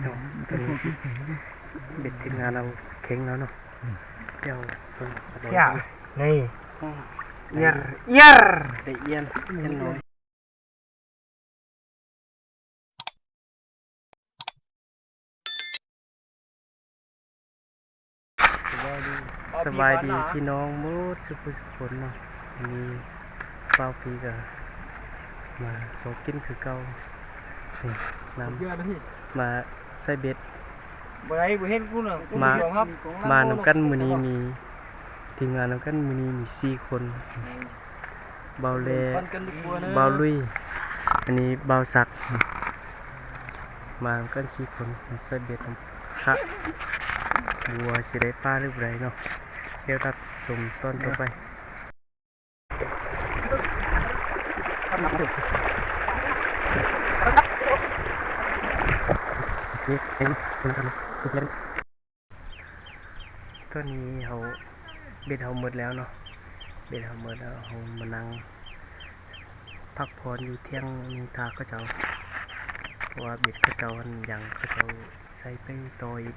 ເນາະ ຕອນນີ້ເບັດທີມງານເຮົາເຄັ່ງແລ້ວເນາະ. ອືມ ດຽວເບິ່ງ ເຈົ້າ ນີ້ ອືມ ເອີຍ ເອີຍ ໄດ້ອ່ຽນ ອ່ຽນນ້ອຍ. ສະບາຍດີພີ່ນ້ອງໝົດສູ່ຜູ້ສູ່ຄົນເນາະ. ມື້ນີ້ບ່າວພີກະມາຊອກກິນຄືເກົ່າ ນີ້ນຳ ມາໃສ່ເບັດ ບໍ່ໄດ້ ບໍ່ເຫັນກູນະ ມາ ມານຳກັນມື້ນີ້ ມີທີມງານນຳກັນມື້ນີ້ມີສີ່ຄົນ. ອືມ ບ່າວແລ ບ່າວລຸຍ ອັນນີ້ບ່າວສັກ ມານຳກັນສີ່ຄົນ ມາໃສ່ເບັດນຳພະ ບໍ່ຮູ້ວ່າຊິໄດ້ປາຫຼືບໍ່ໄດ້ເນາະ. ດຽວຮັບຊົມຕອນຕໍ່ໄປ. ຕອນນີ້ເຮົາ ເບັດເຮົາໝົດແລ້ວເນາະ ເບັດເຮົາໝົດແລ້ວ ເຮົາມານັ່ງພັກຜ່ອນຢູ່ຖຽງນິນທາເຂົາເຈົ້າ ເພາະວ່າເບັດເຂົາເຈົ້າຫັ້ນຍັງ ເຂົາເຈົ້າໃສ່ໄປຕໍ່ອີກ.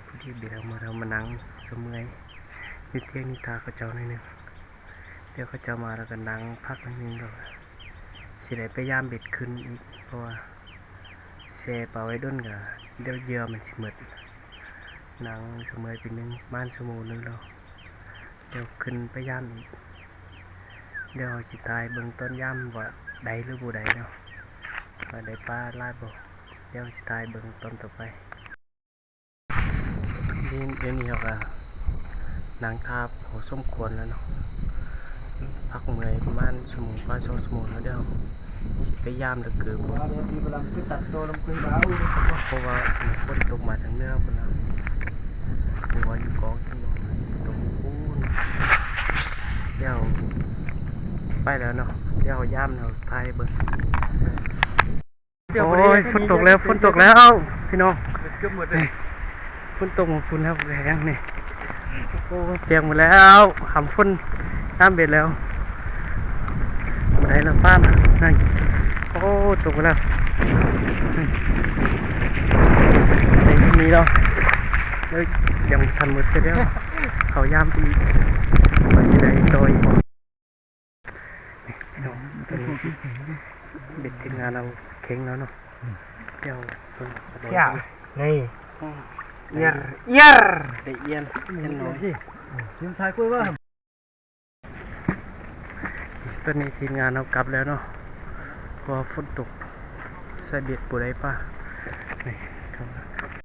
ພໍດີເບັດເຮົາໝົດ ເຮົາມານັ່ງສະເໝືອຍຢູ່ຖຽງນິນທາເຂົາເຈົ້າໜ້ອຍໜຶ່ງ. ດຽວເຂົາເຈົ້າມາແລ້ວກໍນັ່ງພັກໜ້ອຍໜຶ່ງ ແລ້ວກໍຊິໄດ້ໄປຢາມເບັດຄືນອີກ ເພາະວ່າແຊ່ປາໄວ້ດົນກໍດຽວເຫຍື່ອມັນຊິໝົດ. ນັ່ງສະເໝືອຍໄປໜຶ່ງ ປະມານຊົ່ວໂມງໜຶ່ງແລ້ວ ດຽວຂຶ້ນໄປຢາມອີກ. ດຽວເຮົາຊິຖ່າຍເບິ່ງຕອນຢາມວ່າໄດ້ຫຼືບໍ່ໄດ້ເນາະ ວ່າໄດ້ປາຫຼາຍບໍ່ ດຽວເຮົາຊິຖ່າຍເບິ່ງຕອນຕໍ່ໄປ. ນີ້ ດຽວນີ້ເຮົາກະນັ່ງຖ້າພໍສົມຄວນແລ້ວເນາະ ພັກເມື່ອຍປະມານຊົ່ວໂມງກວ່າ ສອງຊົ່ວໂມງແລ້ວ ດຽວຊິໄປຢາມເດີ ເກີບ ເພາະວ່າຝົນຕົກມາທາງເໜືອພຸ້ນນະ ບໍ່ວ່າຢູ່ກອງເຫັນບໍ່ ຕົກພຸ້ນ. ດຽວໄປແລ້ວເນາະ ດຽວຢາມເຮົາຖ່າຍໃຫ້ເບິ່ງ. ໂອ້ຍ ຝົນຕົກແລ້ວ ຝົນຕົກແລ້ວພີ່ນ້ອງ ເກືອບໝົດເລີຍ ຝົນຕົກມາພຸ້ນແລ້ວ ແຮງນີ້. ໂອ້ ປຽກໝົດແລ້ວ ຫຳຝົນ ນ້ຳເບັດແລ້ວ ບໍ່ໄດ້ແລ້ວ ຟ້ານະ ນັ້ນ ໂອ້ ຕົກມາແລ້ວ ໄດ້ເທົ່ານີ້ແລ້ວ ເອີຍ ຍັງບໍ່ທັນໝົດເທື່ອດຽວ ເຂົາຢາມໄປອີກ ວ່າຊິໄດ້ຕໍ່ອີກບໍ່. ນີ້ພີ່ນ້ອງ ຕອນນີ້ເບັດທີມງານເຮົາເຄັ່ງແລ້ວເນາະ ດຽວເບິ່ງ ນີ້ ອືມ ເອີຍ ເອີຍ ໄດ້ອ່ຽນ ອ່ຽນນ້ອຍ ຕອນນີ້ທີມງານເຮົາກັບແລ້ວເນາະ ເພາະວ່າຝົນຕົກ ໃສ່ເບັດບໍ່ໄດ້ປາ ນີ້